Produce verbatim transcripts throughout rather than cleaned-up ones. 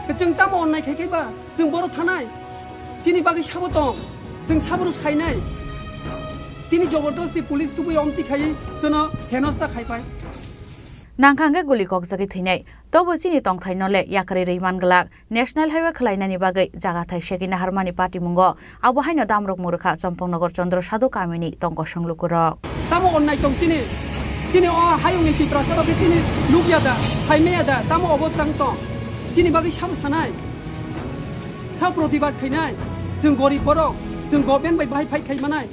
Chwng tamo onnai khai khai ba? Chwng boro thanai. Chini bagwi sabo tong. Chwng saboro sainai. Tini jobordosti police tubui omti khaiwi chwno henosta khaipai. Nangkha hwnkhe guli kokjagwi thwinai. Tobo chini tongthaino le yakarwi rwi man glak. National Highway khwlainani bagwi jaga thai segwi naharmani patimungo abo haino damrok mwrwkha Chompoknogor Chandra Sadhu kamini tong kosong lukurok. Tamo onnai tong chini, chini o hayungni Tiprasa rok khe chini nukya da, saimaya da, tamo obostang tong. Chini bagwi sabo sanai, sa protibad khainai, chwng gorib borok, chwng government bai bahai fight khai manai.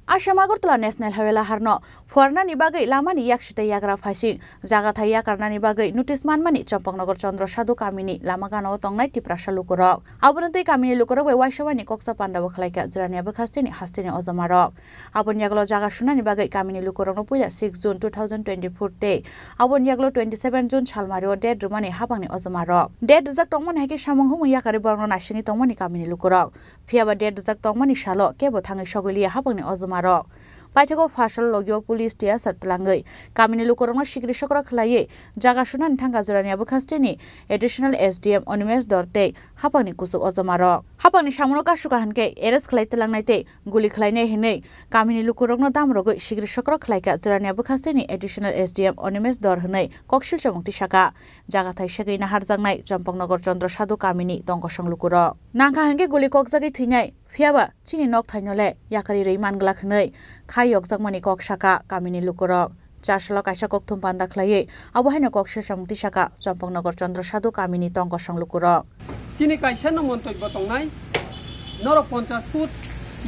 Assam Agartala National Highway laharno phuarnani bagwi lamani yaksi tei yagra phaising jaga thai yakarnani bagwi notice manmani Chompoknogor Chandra Sadhu kamini lama gana-o tongnai Tiprasa lukurok. Abono tei kamini lukurok bai uaisabani koksa pandabo khlaikha Jirania bwkhasteni hasteni ojomarok. Aboni yagulo jaga sunani bagwi kamini lukurokno puila six June two thousand twenty-four tei aboni yagulo twenty-seven June salmario date rwmani hapangni ojomarok. Date rijak tongmani hai khe samung humung yakarwi borokno naisingwi tongmani kamini lukurok. Phiyaba date rijak tongmani salo kebo thangwi sogwi liya hapangni ojomarok. Paithago phasal logio police tiyasar twlangwi kamini lukurokno sikri sokra khlaiwi jaga sunani thangkha Jirania bwkhasteni additional S D M Animesh Dor tei hapangni kuchuk ojomarok. Hapangni samungo kasukha hinkhe arrest khlai twlangnai tei guli khlainai hinwi kamini lukurokno damrogwi sikri sokra khlaikha Jirania bwkhasteni additional S D M Animesh Dor hinwi koksil chamung tisakha. Jaga thai segwi naharjaknai Chompoknogor Chandra Sadhu kamini tong kosong lukurok. Nangkha hinkhe guli kokjagwi thwinai. Phiyaba chini nok thaino le yakarwi rwi man glak hinwi khai yokjakmani kok sakha kamini lukurok. Chasalo kaisa kokthum panda khlaiwi abo haino kok silsamung tisakha Chompoknogor Chandra Sadhu kamini tong kosong lukurok. Chini kaisa no montobyo tongnai, norok ponchas foot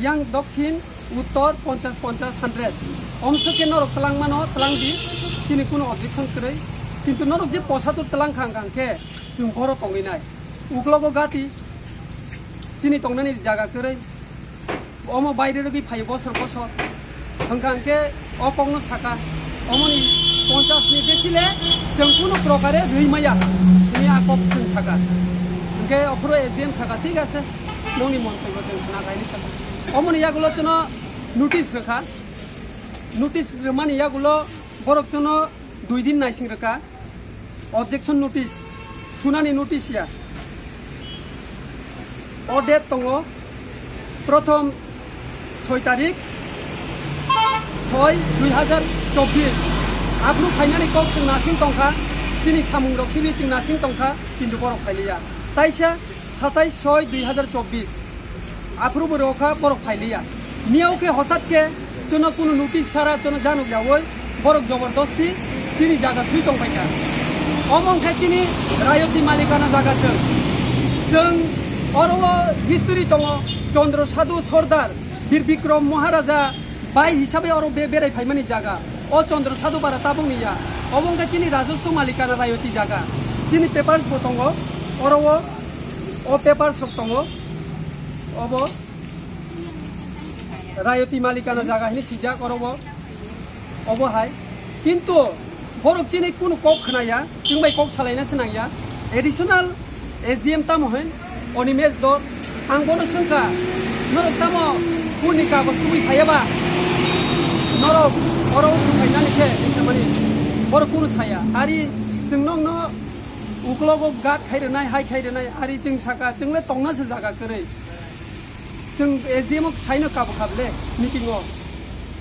yang dokhin uttor ponchas ponchas hundred. Omsok khe norok twlang mano, twlang di, chini kuno objection kwrwi. Kintu norok je posatur twlang kha hwnkha hwnkhe chwng boro tongwi nai. Uklogo gati, chini tongnani jaga kwrwi. Omo baire rwgwi phaio bosor bosor. Hwnkha hwnkhe o kokno saka. Omoni ponchas ni besi le chwng kunu prokare rwi maya. Hwnwi a kok chwng saka. Hwnkhe ophuru S D M saka, "Thik ase, nongni montobyo chwng khna khaini saka." Omoni yagulo chwngno notice rwkha. Notice rwmani yagulo borok chwngno dui din naising rwkha. Objection notice, sunani notice ya. O date tongo, prothom soi tarik, soi dui hazar chobbish. Aphuru phainani kok chwng nasing tongkha, chini samung rok khibi chwng nasing tongkha, kintu borok phailiya. Taisa satais soi dui hazar chobbish. Aphuru bo rokha borok phailiya. Miyao khe hothat khe chwngno kunu notice sara chwngno janok yaui borok jobordosti chini jaga sui tongpaikha. Omo wngkha chini rayoti malikana jaga chwng. Chwng oro o history tongo, Chandra Sadhu Sordar Bir Bikram Maharaja bai hisabe oro be-, berai phaimani jaga. O Chandra Sadhu bara tabukni ya. Obo wngkha chini rajoswa malikana rayoti jaga. Chini papers bo tongo. Oro o, o papers rok tongo. Obo rayoti malikana jaga hinwi swijak oro o. Obo hai. Kintu borok chini kunu kok khna ya, chwng bai kok salaina se nang ya. Additional S D M tamo hwn, Animesh Dor, ang bono swngkha, norok tamo purni kagoj tubui phaiya ba? Norok oro o swngkhainani khe, hinwi mani, borok kunu saya. Ari chwng nokno uklogo gat khai rwnai, hai khai rwnai, ari chwng saka, chwng le tongna se jaga kwrwi. Chwng S D M o saino kabo kha bole meeting o.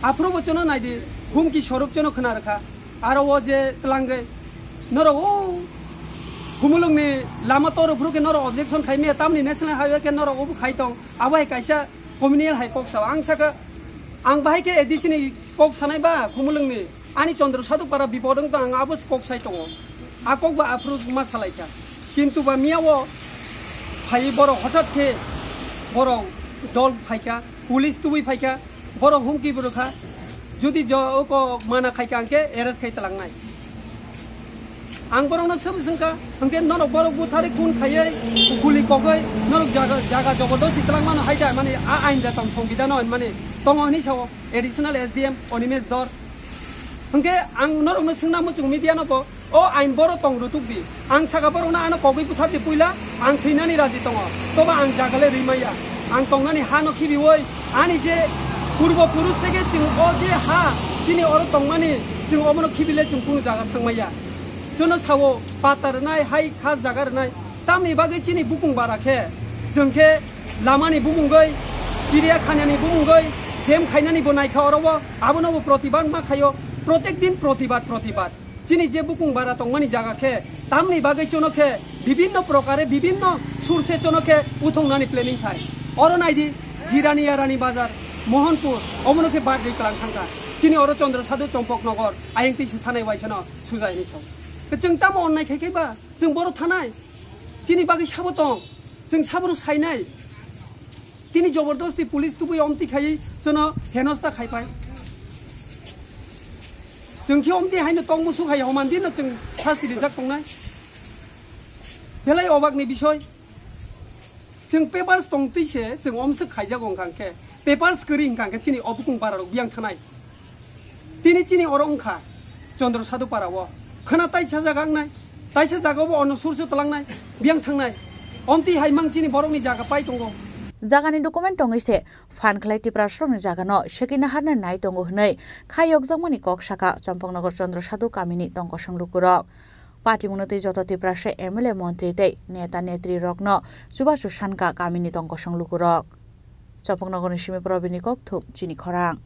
Aphuru bo chwngno nai di, humki swaruk chwngno khna rwkha. Aro o je twlangwi norok o Khumulwngni lama tor phuru khe norok objection khai maya, tamni national highway khe norok obo khai tong. Abo hai kaisa communal hai kok sao. Ang saka, ang bahai khe A D C ni kok sanai ba Khumulwngni. Ani Chandra Sadhu para bipod wng tong, ang abo kok sai tongo. A kok ba aphuru ma salai kha. Kintu ba miya o phai borok hothat khe borok dol phai kha, police tubui phai kha, borok humki bo rwkha. Jodi jo-, oko mana khai kha, ang khe arrest khai twlangnai. Ang borokno sabo swngkha, hwnkhe norok borok butharwi khun khaiwi, guli kogwi, norok jaga, jaga jobordosti twlang mano hai da, mani a ain da tong, songbidano mani tongo hinwi sao. Additional S D M Animesh Dor. Hwnkhe ang norokno swngna muchung media no bo, o ain boro tong rutuk di. Ang saka borokno ano kogwi buthardi puila, ang thwinani raji tongo. Toba ang jaga le rwi maya. Ang tongnani ha no khibiwi, ani je purbo purush theke chwng o je ha, chini oro tongmani, chwng obono khibile chwng kunu jaga thangmaya. Chwngno sao, pata rwnai, hai khas jaga rwnai. Tamni bagwi chini bukung bara khe, chwng khe lamani bumungwi, chiriya khanani bumungwi, dem khainani bo naikha oro o, abono bo protibad ma khaio, protek din protibad, protibad. Chini je bukung bara tongmani jaga khe, tamni bagwi chono khe bibinno prokare, bibinno surse chono khe uthungnani planning khai. Oro naidi, Jirani Yarani Bazar, Mohanpur, omono khe barwi klang thangkha. Chini oro Chandra Sadhu Champaknagar, ayang twi se thanai waisano sujai hinwi sao. Khe chwng tamo onnai khai khai ba, chwng boro thanai. Chini bagwi sabo tong, chwng sabono sainai. Tini jobordosti police tubui omti khai chono henosta khai pai. Chwng khe omti haino tong musu khai homan din no chwng sasti rijak tongnai. Belai obakni bisoi. Chwng papers tong twi se chwng omswk khaijak wng kha khe, papers kwrwi wng kha khe chini obukung bara rok biyang thanai. Tini chini oro wng kha Chandra Sadhu para o. Khwna taisa jaga wngnai, taisa jaga bo ono surse twlangnai, biyang thangnai. Omti hai mang chini borokni jaga pai tongo. Jagani document tongwi se phan khlai Tiprasrokni jagano sekina harna nai tongo hwnwi kha yokjakmani kok sakha Champaknagar Chandra Sadhu kamini tongkosong lukurok. Patimungno twi joto Tiprasa M L A, montri tei neta netrirokno chubachu sankha kamini tongkosong lukurok. Champaknagarni simi Probini Kokthum, chini khorang.